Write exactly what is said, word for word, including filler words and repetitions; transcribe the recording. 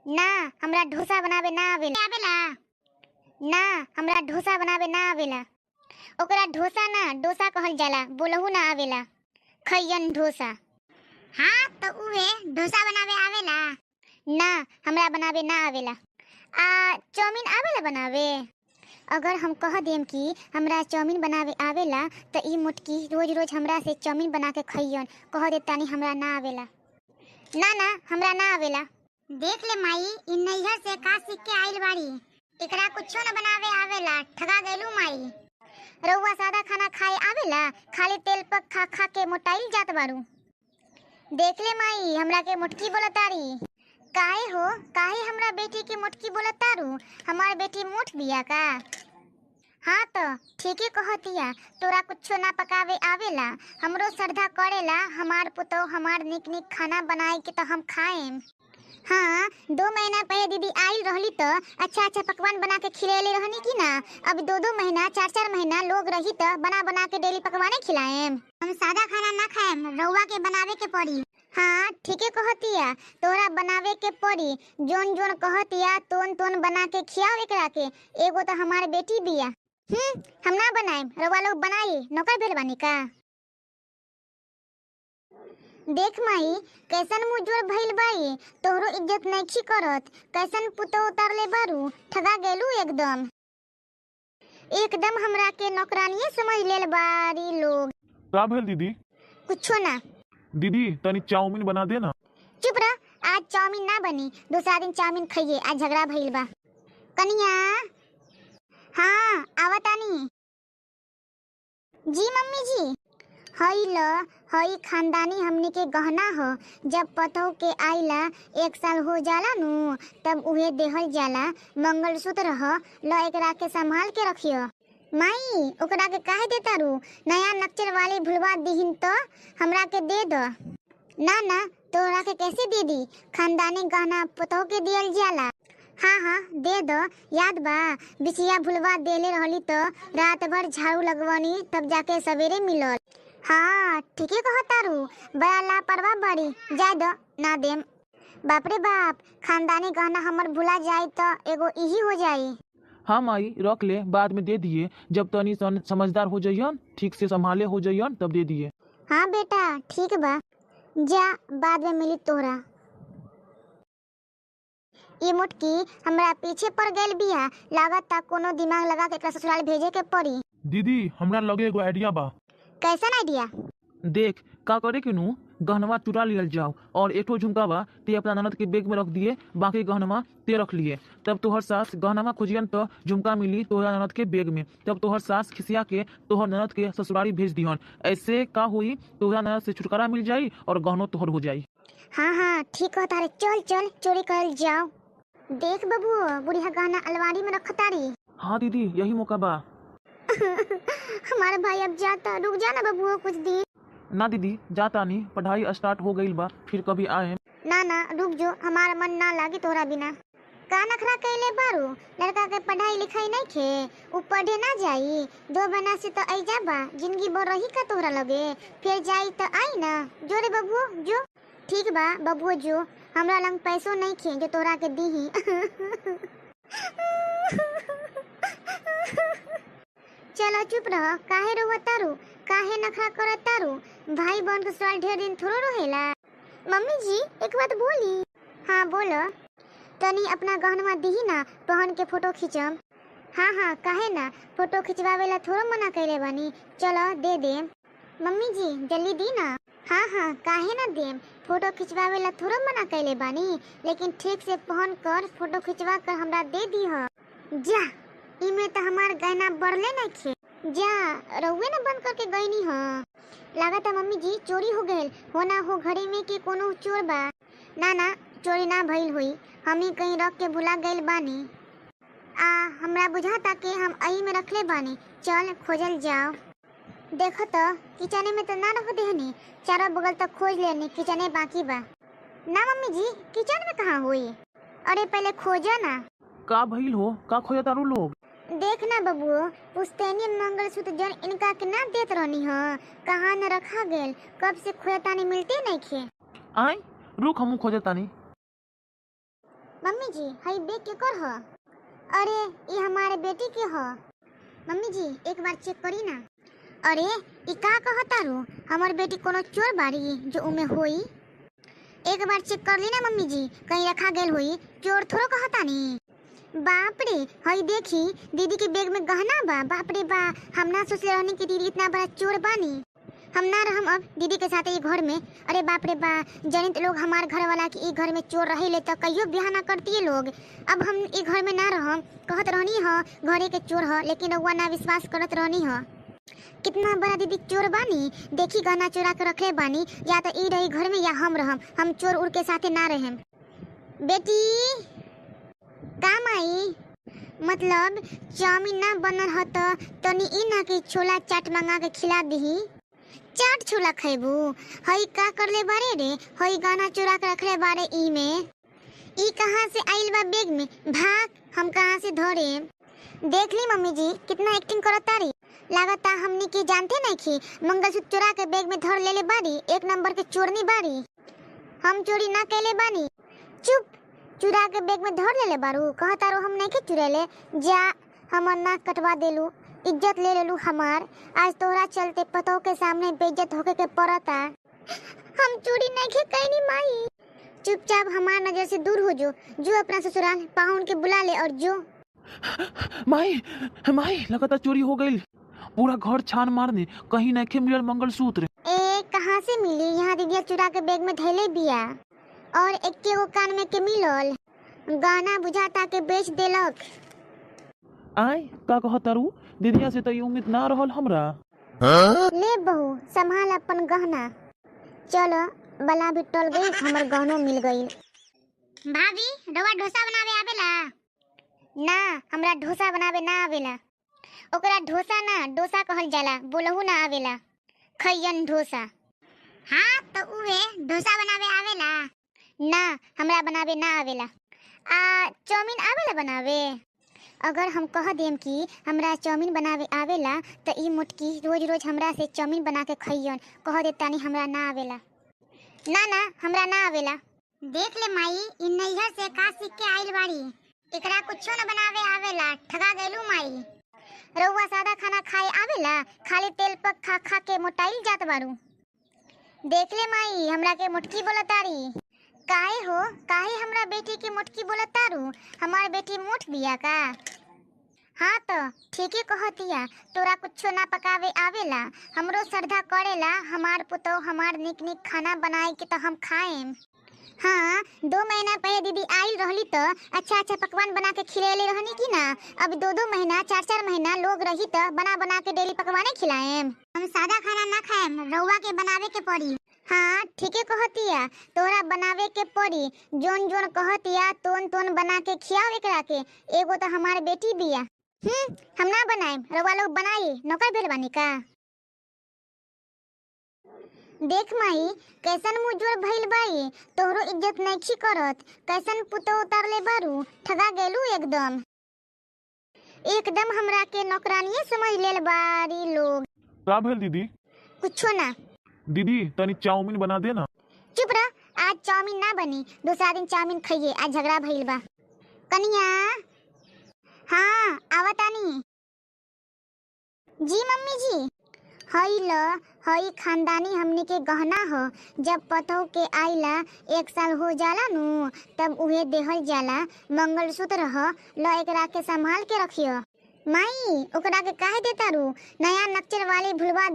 ना, हमरा डोसा बनावे ना आवेला। आवेला? ना, हमरा डोसा बनावे ना आवेला। ओकरा डोसा ना, डोसा कहल जाला, बोलहु ना आवेला। खैयन डोसा। हाँ, तो उहे डोसा बनावे आवेला? ना, हमरा बनावे ना आवेला। आ चाउमीन आवेला बनावे? अगर हम कह देम कि हमरा चाउमीन बनावे आवेला, त ई मोटकी रोज रोज हमरा से चाउमीन बना के खइयन। कह दे तानी, हमरा ना आवेला। ना, ना, हमरा ना आवेला। देख ले माई, ई नैहर से का सीख के आइल बाड़ी। एकरा कुछो न बनावे आवेला, ठगा गइलू माई। रउआ सादा खाना खाए आवेला, खाली तेल पक खा खा के मोटाइल जात बाड़ू। देख ले माई, हमरा के मोटकी बोलतारी। काहे हो, काहे हमरा बेटी के मोटकी बोलतारू? हमार बेटी मोट बिया का? हाँ तो ठीके कहतिया, तोरा कुछो ना पकावे आवेला। हमरो श्रद्धा करेला, हमार पुतौ हमार निक निक खाना बनाए के तो हम खाएम। हाँ, दो महीना पहले दीदी आइल रहली तो अच्छा अच्छा पकवान बना के खिलेले रहनी कि ना? अब दो दो महीना, चार चार महीना लोग रही तो बना बना के डेली पकवाने खिलाएम। हम सादा खाना ना खाएम, रउआ के बनावे के पड़ी। हाँ, ठीके कहतिया, तोहरा बनावे के पड़ी। जोन जोन कहतिया, तोन तोन बना के खियाओ एकरा के। एगो तो हमार बेटी बिया। हम्म, हम ना बनाएम, रउआ लोग बनाई, नौकर भेल बानी का? देख माई, कैसन मुँह जोर भइल बाई, तोहरो इज्जत नइखी करत, कैसन पुतौ उतारले बारू, ठगा गेलू एकदम। एकदम हमरा के नौकरानिये समझ लेल बारी लोग। का भेल दीदी? कुछो ना। दीदी, तनी चाउमीन बना दे ना। चुप रह, आज चाउमीन ना बनी, दूसरा दिन चाउमीन खइये, आज झगड़ा भइल बा। कनिया, हाँ, आवतानी। जी मम्मी जी। हई ल, हई खानदानी हमनी के गहना ह। जब पतोह के आइला एक साल हो जाला नु, तब उहे देहल जाला। मंगलसूत्र ह, ल एकरा के संभाल के रखियो। माई, ओकरा के काहे देतारू? नया नक्चर वाली भुलवा दिहिन त हमरा के दे द। ना ना, तोहरा के कैसे दे दी? खानदानी गहना पतोह के दियल जाला। हाँ हाँ, दे दो। याद बा, बिछिया भुलवा देले रहली तो रात भर झाड़ू लगवनी, तब जाके सवेरे मिलल। हाँ, ठीके कहतारू, बड़ा लापरवाह बाड़ी। जाए दो, ना देम। बाप रे बाप, खानदानी गहना हमर भुला जाई तो एगो इही हो जाई। हाँ माई, रख ले, बाद में दे दिए, जब तनी सन समझदार हो जइयन, ठीक से संभाले हो जइयन, तब दे दिए। हाँ बेटा, ठीक बा, जा, बाद में मिली तोहरा। ई मोटकी हमरा पीछे पड़ गइल बिया, लागत ता कोनो दिमाग लगा के एकरा ससुराल भेजे के पड़ी। दीदी, हमरा लगे एगो idea बा। कैसन idea? देख, का करे के नू, गहनवा चुरा लियल जाओ और एक ठो झुमका बा, ते अपना ननद के bag में रख दिए, बाकी गहनवा ते रख लिए। तब तोहर सास गहनवा खोजियन त झुमका मिली तोहरा ननद के bag में। तब तोहर सास खिसिया के तोहर ननद के ससुरारी भेज दिहन। ऐसे का होई, तोहरा ननद से छुटकारा मिल जाई और गहनो तोहर हो जाई। हाँ हाँ, ठीक कहतारे, चल चल, चोरी करल जाओ। देख बबुओ, बुढ़िया गहना अलमारी में रखतारी। हाँ दीदी, यही मौका बा। हमार भाई अब जाता, रुक जा ना बबुओ कुछ दिन। ना दीदी, जातानी, पढ़ाई start हो गइल बा, फिर कभी आएम। ना ना, रुक जो, हमार मन ना लागी तोहरा बिना। का नखरा कइले बारू? लड़का के पढ़ाई लिखाई नइखे, उ पढ़े ना जाई? दो महीना से तो ऐजा बा, जिंदगी भर रही का तोहरा लगे? फिर जाई त आई ना। जो रे बबुओ, जो। ठीक बा बबुओ, जो, हमरा लंग पैसो नइखे जो तोहरा के दीही। चलो चुप रह, काहे रोवतारू, काहे नखरा करतारू? भाई बहन के ससुराल ढेर दिन थोड़ो रहेला। मम्मी जी, एक बात बोली? हाँ बोलो। तनी अपना गहनवा दीही ना, पहन के फोटो खींचम। हाँ हाँ, काहे ना, फोटो खिंचवावे ला थोड़ो मना कइले बानी, चलो दे देम। मम्मी जी, जल्दी दी ना। हाँ हाँ, काहे ना देम, फोटो खिंचवावे ला थोड़ो मना कइले बानी, लेकिन ठीक से पहन कर फोटो खिंचवा कर हमरा दे दीह। जा, इमे त हमार गहना बरले नइखे। जा, रउए ना बंद करके गइनी ह। लागत है मम्मी जी चोरी हो गइल, हो ना हो घरे में के कोनो चोर बा। ना ना, चोरी ना भइल होई, हम ही कहीं रख के भुला गइल बानी। आ, हमरा बुझाता कि हम अही में रखले बानी। चल, खोजल जाओ। देखो तो, किचने में तो ना रख देहनी, चारों बगल तक खोज लेनी, किचने बाकी बा। ना मम्मी जी, किचन में कहाँ होई? अरे, पहले खोजा ना। का भइल हो, का खोजतारू लोग? देख ना बबुओ, पुश्तैनी मंगलसूत्र जन इनका के ना देत रहनी ह, कहाँ न रखा गेल, कब से खोजतानी, मिलते नइखे। आय, रुक, हमहू खोजतानी। मम्मी जी, हई bag केकर ह? अरे, ई हमारे बेटी के ह। मम्मी जी, एक बार check करी ना। अरे, ई का कहतारू? हमर बेटी कोनो चोर बाड़ी जो उमे होई? एक बार check कर ली ना मम्मी जी, कहीं रखा गइल होई, चोर थोड़ो कहतानी। बाप रे, हई देखी, दीदी के bag में गहना बा। बाप रे बा, हम ना सोचले रहनी कि दीदी इतना बड़ा चोर बानी। हम ना रहम अब दीदी के साथे ई घर में। अरे बाप रे बा, जनित लोग हमार घर वाला कि ई घर में चोर रहिले त कहियो बियाह ना करती लोग। अब हम ई घर में ना रहम, कहत रहनी ह घरे के चोर ह, लेकिन रउआ ना विश्वास करत रहनी ह। कितना बड़ा दीदी चोर बानी, देखी गहना चोरा के रखले बानी, या त ई रही घर में या हम रहम, हम चोर उर के साथे ना रहेम। बेटी, का माई? मतलब चाउमीन ना बनल ह त तनी ई ना कि छोला चाट मंगा के खिला दिही। चाट छोला खैबू? हई का करले बारे रे? हई गहना चोरा के रखले बारे ई में। ई कहाँ से आइल बा bag में? भाग, हम कहाँ से धरे? देख ली मम्मी जी, कितना acting करत तारी। लागता हमनी के जानते नइखी, मंगलसूत्र चोरा के bag में धर लेले बारी, एक नंबर के चोरनी बारी। हम चोरी ना कैले बानी। चुप, चुरा के bag में धर लेले बारू, कहतारू हम नइखे चुरेले। जा, हमर नाक कटवा देलू, इज्जत ले लेलू हमार। आज तोहरा चलते पतोह के सामने बेइज्जत होके के पड़ता। हम चोरी नइखे कैनी माई। चुपचाप हमार नजर से दूर हो जो, जो अपना ससुराल, पाहुन के बुला ले और जो। माई, माई, लगातार चोरी हो गइल। पूरा घर छान मारने, कहीं नइखे मिलल मंगलसूत्र। ए, कहाँ से मिली? यहाँ दीदिया चुरा के bag में धैले बिया और एक्के गो कान में के मिलल। गहना बुझाता के बेच देलक। आय, का कहतारू? दीदिया से त ई उम्मीद ना रहल हमरा। ले बहू, संभाल अपन गहना। चलो, बला भी टल गई, हमर गहनो मिल गई। भाभी, रउआ डोसा बनावे आवेला? ना, हमरा डोसा बनावे ना आवेला। ओकरा डोसा ना, डोसा कहल जाला, बोलहु ना आवेला। खैयन डोसा। हाँ, त उहे डोसा बनावे आवेला? ना, हमरा बनावे ना आवेला। आ चाउमीन आवेला बनावे? अगर हम कह देम कि हमरा चाउमीन बनावे आवेला, त ई मोटकी रोज रोज हमरा से चाउमीन बना के खइयन। कह दे तानी, हमरा ना आवेला। ना, ना, हमरा ना आवेला। देख ले माई, ई नैहर से का सीख के आइल बाड़ी। एकरा कुछो न बनावे आवेला, ठगा गइलू माई। रउआ सादा खाना खाए आवेला, खाली तेल पक खा खा के मोटाइल जात बारू। देख ले माई, हमरा के मोटकी बोलतारी। काहे हो, काहे हमरा बेटी के मोटकी बोलतारू? हमार बेटी मोट बिया का? हाँ त ठीके कहतिया, तोरा कुछो ना पकावे आवेला। हमरो श्रद्धा करेला, हमार पुतौ हमार निक निक खाना बनाए के त हम खाएम। हाँ, दो महीना पहले दीदी आइल रहली त अच्छा अच्छा पकवान बना के खिलेले रहनी कि ना? अब दो दो महीना, चार चार महीना लोग रही त बना बना के daily पकवाने खिलाएम। हम सादा खाना ना खाएम, रउआ के बनावे के पड़ी। हाँ, ठीके कहतिया, तोहरा बनावे के पड़ी। जोन जोन कहतिया, तोन तोन बना के खियाओ एकरा के। एगो त हमार बेटी बिया। हम्म, हम ना बनाएम, रउआ लोग बनाई, नौकर भेल बानी का? देख माई, कैसन मुँह जोर भइल बाई, तोहरो इज्जत नइखी करत। कैसन पुतौ उतारले बारू, ठगा गेलू एकदम। एकदम हमरा के नौकरानिये समझ लेल बारी लोग। का भेल दीदी? कुछो ना। दीदी, तनी चाउमीन बना दे ना। चुप रह, आज चाउमीन ना बनी, दूसरा दिन चाउमीन खइये, आज झगड़ा भइल बा। कनिया, हाँ, आवतानी। जी मम्मी जी। हई ल, हई खानदानी हमनी के गहना ह। जब पतोह के आइला एक साल हो जाला नु, तब उहे देहल जाला। मंगलसूत्र ह, ल एकरा के संभाल के रखियो। माई, ओकरा के काहे देतारू? नया नक्चर वाली भुलवा